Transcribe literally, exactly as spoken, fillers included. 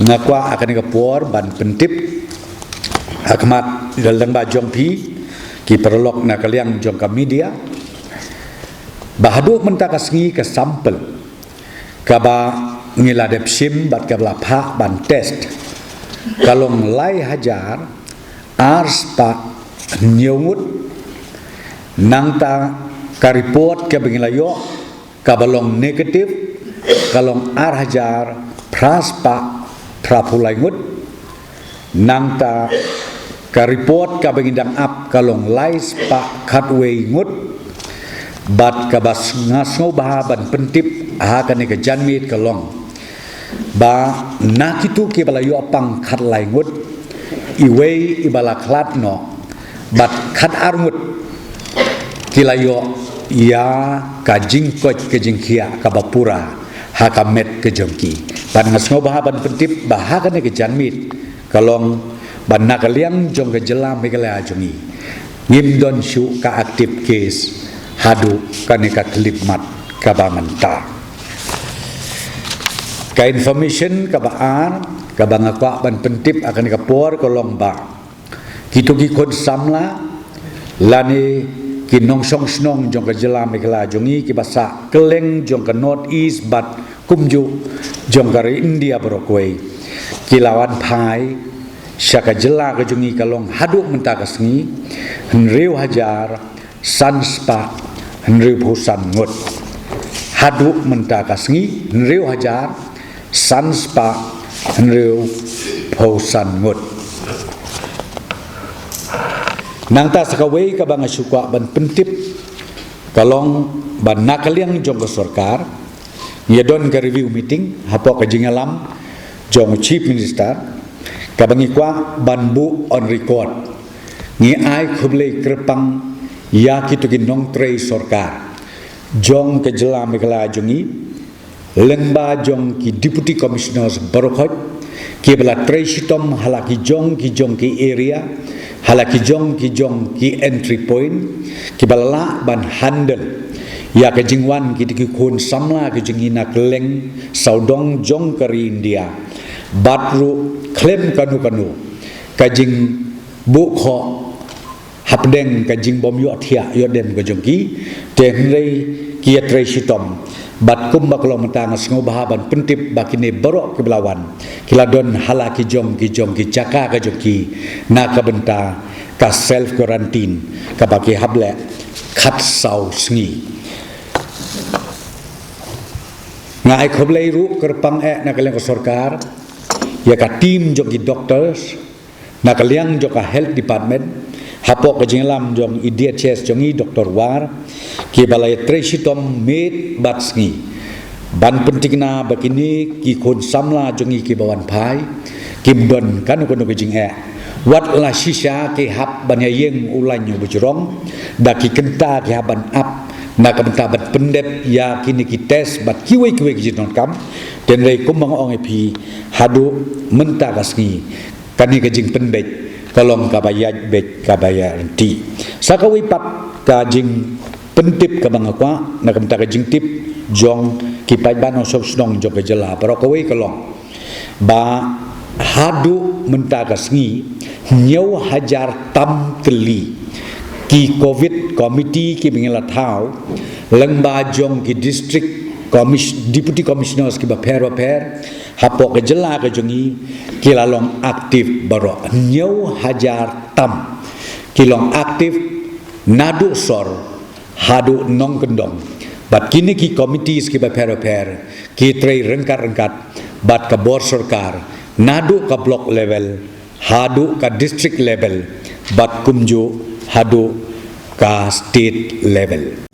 Nga kwah ha kane ka por ban pyntip ha khmat lyngba jong phi ki paralok na ka liang jong ka media, ba haduh mynta ka sngi ka sample kaba ngi la dep shim bad kaba la phah ban test ka long lai hajar ar spah hynñiew ngut. Nangta ka report kaba ngi la ïoh kaba long negative ka long ar hajar phra spah phraphew lai ngut. Nangta ka report kaba ngi dang ap ka long lai spah khatwei ngut. Bad kaba nga sngewbha ban pyntip ha kane ka janmiet ka long ba na kito kiba la ïoh pang khatlai ngut, iwei iba la khlad noh bad khatar ngut ki la ïoh ïa ka jingkoit ka jingkhiah kaba pura ha ka met ka jong ki. Bad nga sngewbha ban pyntip ba ha kane ka janmiet ka long ba na ka liang jong ka jylla Meghalaya jong ngi ngim don shuh ka active case haduh kane ka khyllipmat kaba mynta. Ka information kaba ar kaba nga kwah ban pyntip ha kane ka por ka long ba kito ki khun samla lane ki nongshong shnong jong ka jylla Meghalaya jong ngi kiba sah kylleng jong ka North East bad kumjuh jong ka ri India baroh kawei ki la wan phai sha ka jylla ka jong ngi ka long haduh mynta ka sngi hynriew hajar san spah hynriewphew san ngut. Haduh mynta ka sngi hynriew hajar san spah hynriewphew san ngut. Nangta sa kawei kaba nga shu kwah ban pyntip ka long ba na ka liang jong ka sorkar ngi ïa don ka review meeting hapoh ka jingïalam jong u Chief Minister kaba ngi kwah ban buh on record. Ngi ai khublei kyrpang ïa kito ki nongtrei sorkar jong ka jylla Meghalaya jong ngi lyngba jong ki Deputy Commissioners baroh kiba la trei shitom ha la ki jong ki jong ki area, ha la ki jong ki jong ki entry point, kiba la lah ban handle ïa ka jingwan kito ki khun samla ki jong ngi na kylleng sawdong jong ka ri India. Bad ruh khlem kano kano ka jingbuh khoh hapdeng ka jingbym ïoh thiah ïoh dem ka jong ki, te hynrei ki ïa trei shitom. Bad kumba ka long mynta nga sngewbha ban pyntip ba kine baroh kiba la wan ki la don ha la ki jong ki jong ki jaka ka jong ki na ka bynta ka self quarantine kaba ki hap leh khatsaw sngi. Nga ai khublei ruh kyrpang eh na ka liang ka sorkar ïa ka team jong ki doctors na ka liang jong ka health department hapoh ka jingïalam jong i D H S jong i Doctor War, kiba la ïa trei shitom miet bad sngi ban pynthikna ba kine ki khun samla jong i kiba wan phai kim don kano kano ka jingeh. Wat la shisha ki hap ban ïa ïeng u lain u bujrong da ki kynta ki hap ban ap na ka bynta ban pyndep ïa kine ki test bad kiwei kiwei ki jingdonkam. Te hynrei kumba nga ong ïa phi, haduh mynta ka sngi kane ka jingpynbeit ka long kaba ïaid beit kaba ïaid ryntih. Sa kawei pat ka jingpyntip kaba nga kwah na ka bynta ka jingtip jong ki paidbah nongshong shnong jong ka jylla baroh kawei ka long ba haduh mynta ka sngi hynñiew hajar tam tylli ki covid committee kiba ngi la thaw lyngba jong ki district commis- deputy commissioners kiba pher ba pher hapoh ka jylla ka jong ngi ki la long active baroh hynñiew hajar tam ki long active naduh sor haduh nongkyndong. Bad kine ki committees kiba pher ba pher ki trei ryngkat ryngkat bad ka bor sorkar naduh ka block level haduh ka district level bad kumjuh haduh ka state level.